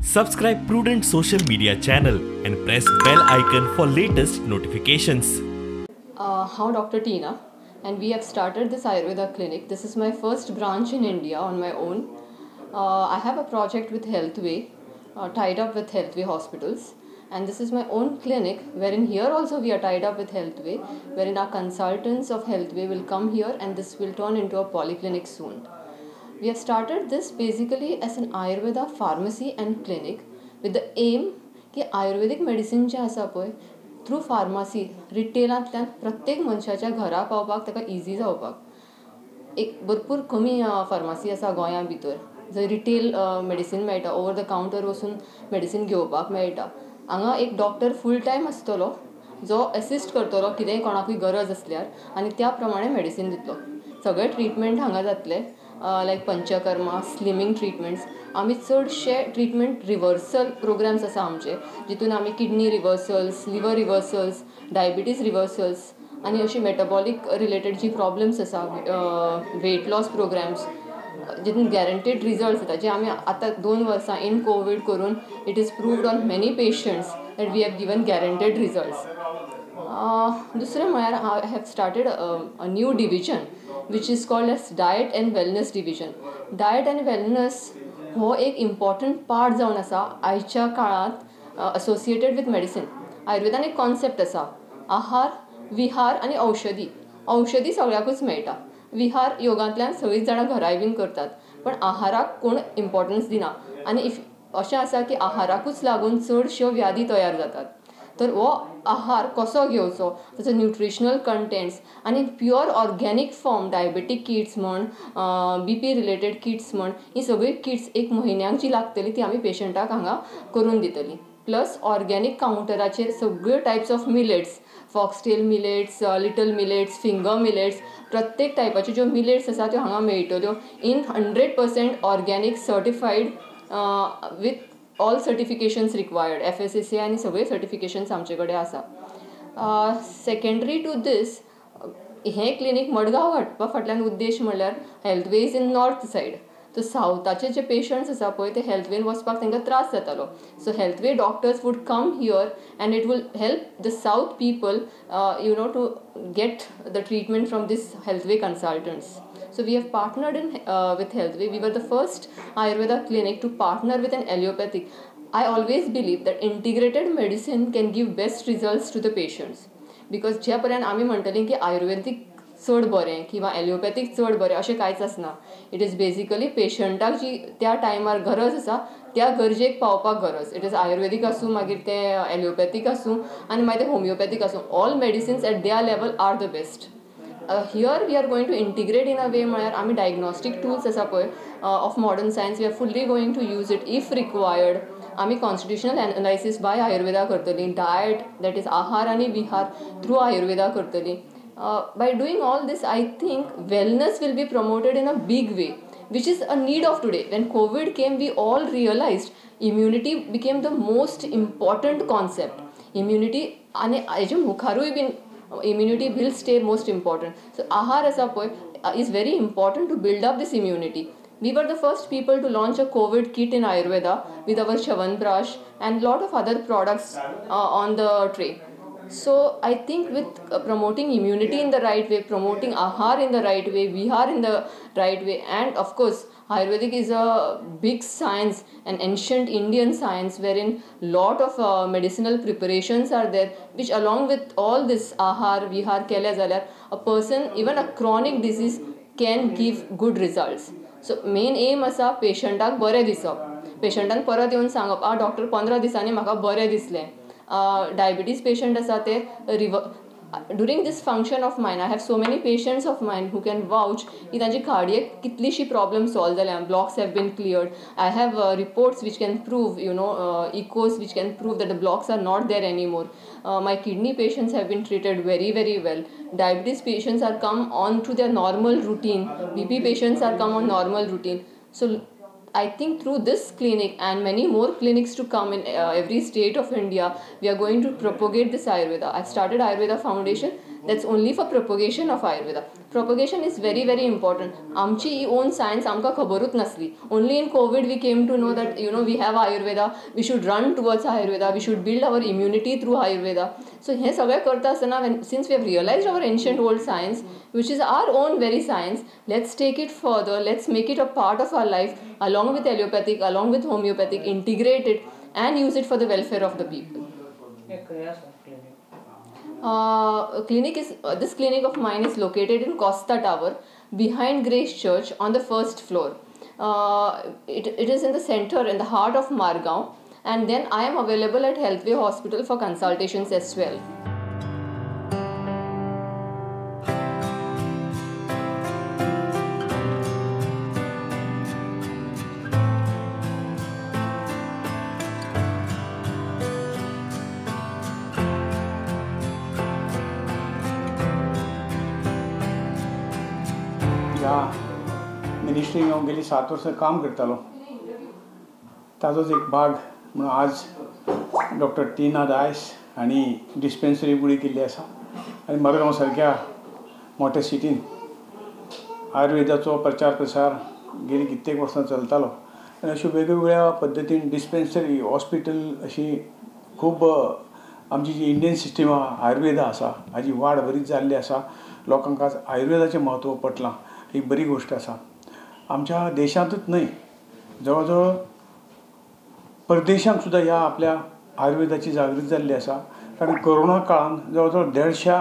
Subscribe Prudent social media channel and press bell icon for latest notifications. हांव Doctor Tina and we have started this Ayurveda clinic. This is my first branch in India on my own. I have a project with Healthway, tied up with Healthway Hospitals, and this is my own clinic wherein here also we are tied up with Healthway, wherein our consultants of Healthway will come here and this will turn into a polyclinic soon. We have started this basically as an Ayurveda pharmacy and clinic with the aim की आयुर्वेदीक medicine जें आसा पळय through pharmacy रिटेलांतल्यान प्रत्येक मनशाच्या घरा पावपाक ताका easy जावपाक. एक भरपूर कमी फार्मासी आसा गोंया भितर जंय रिटेल मेडिसीन मेळटा, ओवर the counter वचून मेडिसीन घेवपाक मेळटा. हांगा एक डॉक्टर फूल टायम आसतलो जो एसिस्ट करतलो कितेंय कोणाकूय गरज आसल्यार आनी त्या प्रमाणे मेडिसीन दितलो. सगळे ट्रिटमेंट हांगा जातले लायक पंचकर्मा, स्लिमींग ट्रिटमेंट्स. आमी चडशे ट्रिटमेंट रिवर्सल प्रोग्राम्स आसा आमचे, जितून आमी kidney reversals, liver reversals, diabetes reversals आनी अशी मेटाबॉलीक रिलेटेड जी प्रॉब्लम्स आसा, वेट लॉस प्रोग्राम्स जितून गॅरंटीड रिजल्ट्स येता, जे आमी आतां 2 वर्सां इन कोवीड करून it is proved on many patients that we have given guaranteed results. दुसरें म्हळ्यार I have started a new division which is called as diet and wellness division. Diet and wellness हो एक important part जावन आसा आयच्या काळांत associated with medicine. आयुर्वेदान एक concept आसा, आहार, विहार आनी औषधी. औषधी सगळ्याकूच मेळटा, विहार योगांतल्यान सगळींच जाणां घराय बीन करतात, पण आहाराक कोण इम्पॉर्टन्स दिना. आनी if अशें आसा की आहाराकूच लागून चडश्यो व्याधी तयार जातात. तर हो आहार कसो घेवचो, ताचो न्युट्रिशनल कंटेंट्स आनी pure organic form, diabetic kits म्हण, बीपी रिलेटेड किट्स म्हण, ही सगळी किट्स एक म्हयन्याक जी लागतली ती आमी पेशंटाक हांगा करून दितली. प्लस ऑर्गेनीक कावंटराचेर सगळ्यो types of millets, foxtail millets, little millets, finger millets, प्रत्येक टायपाच्यो ज्यो मिलेट्स आसा त्यो हांगा मेळटल्यो in 100% organic certified with all certifications required. FSSAI आनी सगळे सर्टिफिकेशन्स आमचे कडेन आसा. सेकेंडरी टू दीस, हें क्लिनीक मडगांव हाडपा फाटल्यान उद्देश म्हणल्यार Healthway is in north side, तर सावथाचे जे पेशंट्स आसा पळय ते हेल्थवेन वचपाक तांकां त्रास जातालो. So Healthway doctors would come here and it will help the south people you know to get the treatment from this Healthway consultants. So we have partnered in with Healthway. We were the first Ayurveda clinic to partner with an allopathic. I always believe that integrated medicine can give best results to the patients. Because ज्या पर्यंत आमी म्हणटली की आयुर्वेदीक चड बरें किंवा ॲलोपॅथीक चड बरें अशें कांयच आसना. It is basically पेशंटाक जी त्या टायमार गरज आसा त्या गरजेक पावपाक गरज. It is आयुर्वेदीक आसूं, मागीर तें ॲलोपॅथीक आसूं आनी मागीर तें होमियोपॅथीक आसूं, all medicines at their level are the best. Here we are going to integrate in a way म्हळ्यार आमी डायग्नोस्टीक टूल्स आसा पळय of modern science, we are fully going to use it if required. आमी constitutional एनालायसीस बाय आयुर्वेदा करतली, diet that is आहार आनी विहार through Ayurveda करतली. By doing all this I think wellness will be promoted in a big way, which is a need of today. When COVID came, we all realized immunity became the most important concept. Immunity आनी हेजे मुखारूय बीन immunity will stay most important. So आहार आसा पळय is very important to build up this immunity. We were the first people to launch a COVID kit in Ayurveda with our Chyawanprash and lot of other products on the tray. So I think with promoting immunity in the right way, promoting ahar in the right way, vihar in the right way, and of course Ayurvedic is a big science, an ancient Indian science wherein lot of medicinal preparations are there, which along with all this ahar, vihar केल्या जाल्यार a person, even a chronic disease can give good results. So main aim आसा पेशंटाक बरें दिसप, पेशंटान परत येवन सांगप, आ doctor 15 दिसांनी म्हाका बरें दिसलें. डायबिटीज पेशंट आसा ते during this function of mine I have so many patients of mine who can vouch की तांची कार्डियक कितलीशी प्रॉब्लम सॉल्व जाल्या, blocks have been cleared. I have reports which can prove, you know, echoes which can prove that the blocks are not there anymore. My kidney patients have been treated very very well. Diabetes patients are come on to their normal routine, BP patients are come on normal routine. So I think through this clinic and many more clinics to come in every state of India, we are going to propagate this Ayurveda. I've started Ayurveda Foundation. That's only for propagation of Ayurveda. Propagation is very very important. आमची ही own science आमकां खबरूच नासली. Only in COVID we came to know that you know we have Ayurveda, we should run towards Ayurveda, we should build our immunity through Ayurveda. So हें सगळें करता आसतना since we have realized our ancient old science, which is our own very science, let's take it further, let's make it a part of our life along with allopathic, along with homeopathic, integrate it and use it for the welfare of the people. Clinic is this clinic of mine is located in Costa Tower behind Grace Church on the first floor. It is in the center, in the heart of Margao, and then I am available at Healthway Hospital for consultations as well. मिनिस्ट्रीन हांव गेली 7 वर्सां काम करतालो, ताजोच एक भाग म्हणून आज doctor टीना डायस हांणी डिस्पेन्सरी उगडी केल्ली आसा आनी मडगांव सारक्या मोठ्या सिटीन आयुर्वेदाचो प्रचार प्रसार गेली कित्येक वर्सां चलतालो आनी अश्यो वेगवेगळ्या पद्दतीन डिस्पेन्सरी हॉस्पिटल अशी खूब आमची जी इंडियन सिस्टम आहा आयुर्वेदा आसा हाजी वाड बरीच जाल्ली आसा. लोकांक आज आयुर्वेदाचें म्हत्व पटलां, ही बरी गोश्ट आसा. आमच्या देशांतूच न्हय, जवळ जवळ परदेशांत सुद्दां ह्या आपल्या आयुर्वेदाची जागृती जाल्ली आसा. कारण कोरोना काळान जवळ जवळ 150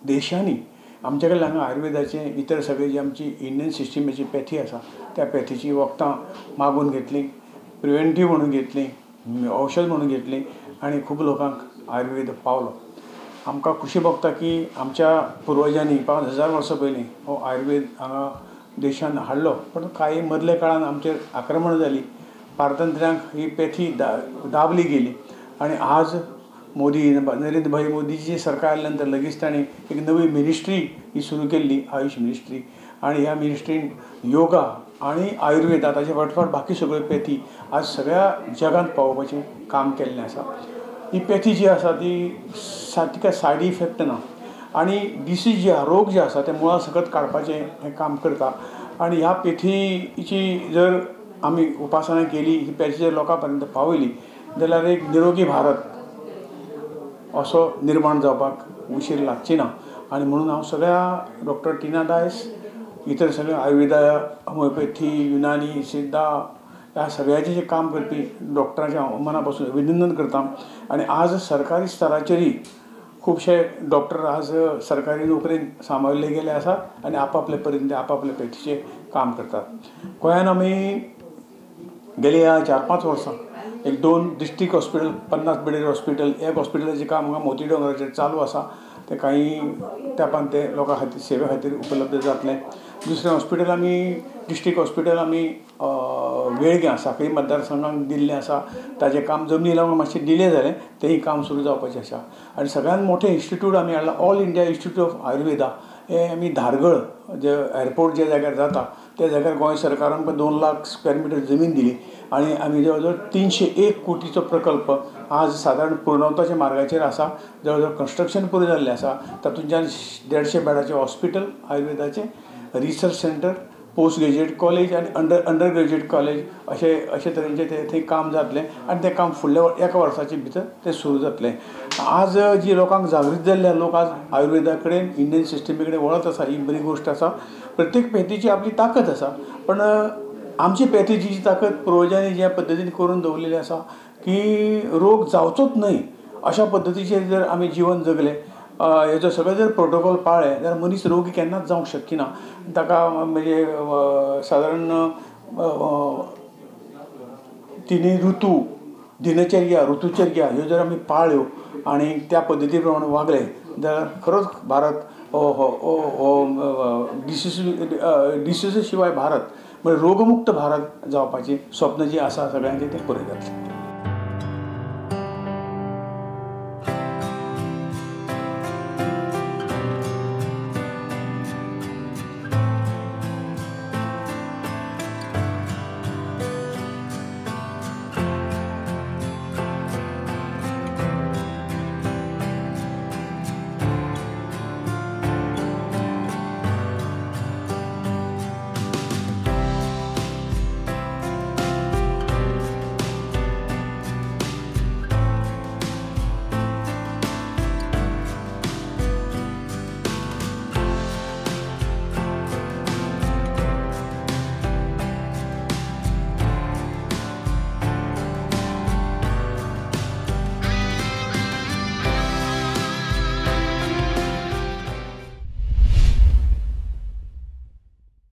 देशांनी आमचे कडल्यान हांगा आयुर्वेदाचें इतर सगळी जी आमची इंडियन सिस्टमाची पॅथी आसा त्या पॅथीची वखदां मागून घेतलीं, प्रिवेंटीव म्हणून घेतलीं, औशध म्हणून घेतलीं आनी खूब लोकांक आयुर्वेद पावलो. आमकां खुशी भोगता की आमच्या पुर्वजांनी 5000 वर्सां पयलीं हो आयुर्वेद हांगा देशान हाडलो, पण कांय मदल्या काळान आमचेर आक्रमण जाली, पारतंत्र्यांक ही पॅथी दाबली गेली आनी आज मोदी नरेंद्र भाई मोदीची सरकार आयल्या नंतर लगेच तांणी एक नवी मिनिस्ट्री ही सुरू केल्ली, आयुष मिनिस्ट्री, आनी ह्या मिनिस्ट्रीन योगा आनी आयुर्वेदा ताचे फाटफाट बाकी सगळ्यो पॅथी आज सगळ्या जगांत पावोवपाचें काम केल्लें आसा. ही पॅथी जी आसा ती तिका सायड इफेक्ट ना आनी डिसीज जे आहा, रोग जे आसा ते मुळा सकट काडपाचें हें काम करता. आनी ह्या पॅथीची जर आमी उपासना केली, ही पॅथी जर लोकां पर्यंत पावयली जाल्यार एक निरोगी भारत असो निर्माण जावपाक उशीर लागची ना. आनी म्हणून हांव सगळ्या डॉक्टर टीना डायस, इतर सगळे आयुर्वेदा, होमिओपॅथी, युनानी, सिद्धा ह्या सगळ्याचें जें काम करपी डॉक्टरांचें हांव मना पासून अभिनंदन करता. आनी आज सरकारी स्तराचेरय खुबशे डॉक्टर आज सरकारी नोकरेन सामावल्ले गेले आसात आनी आपापले परीन ते आपापले पॅथीचें काम करतात. गोंयान आमी गेली 4-5 वर्सां एक 2 डिस्ट्रिक्ट हॉस्पिटल, 50 बेडीर हॉस्पिटल, एक हॉस्पिटलाचें काम हांगा मोती दोंगराचेर चालू आसा, तें कांय तेंपान तें लोकां खातीर सेवे खातीर उपलब्ध जातलें. दुसरें हॉस्पिटल आमी डिस्ट्रिक्ट हॉस्पिटल आमी वेळग्यां साखळी मतदारसंघाक दिल्लें आसा, ताजें काम जमनी लागून मातशें डिले जालें, तेंय काम सुरू जावपाचें आसा. आनी सगळ्यांत मोठें इन्स्टिट्यूट आमी हाडलां, All India Institute of Ayurveda, हें आमी धारगळ जे एअरपोर्ट ज्या जाग्यार जाता त्या जाग्यार गोंय सरकारान 2 लाख स्क्वेअर मिटर जमीन दिली आनी आमी जवळ जवळ 301 कोटीचो प्रकल्प आज सादारण पूर्णत्वाच्या मार्गाचेर आसा. जवळ जवळ कन्स्ट्रक्शन पुरें जाल्लें आसा. तातूंतल्यान 150 बेडाचें हॉस्पिटल, आयुर्वेदाचें research centre, post graduate college आनी अंडर ग्रेज्युएट कॉलेज अशें अशे तरेचें तें थंय काम जातलें आनी तें काम फुडल्या एका वर्साचे भितर तें सुरू जातलें. आज जी लोकांक जागृत जाल्ल्या लोक आज आयुर्वेदा कडेन, इंडियन सिस्टमी कडेन वळत आसा, ही बरी गोश्ट आसा. प्रत्येक पॅथीची आपली ताकद आसा, पण आमची पॅथीची जी ताकद पुर्वजांनी ज्या पद्दतीन करून दवरलेली आसा की रोग जावचोच न्हय अशा पद्दतीचेर जर आमी जिवन जगले, हेजो सगळो जर प्रोटोकॉल पाळ्ळे जाल्यार मनीस रोगी केन्नाच जावंक शकना. ताका म्हणजे सादारण तिनूय ऋतू, दिनचर्या, ऋतुचर्या ह्यो जर आमी पाळ्ळ्यो आनी त्या पद्दती प्रमाणे वागले जाल्यार खरोच भारत हो डिसीज शिवाय भारत म्हणजे रोगमुक्त भारत जावपाचें स्वप्न जें आसा सगळ्यांचें तें पुरें जातलें.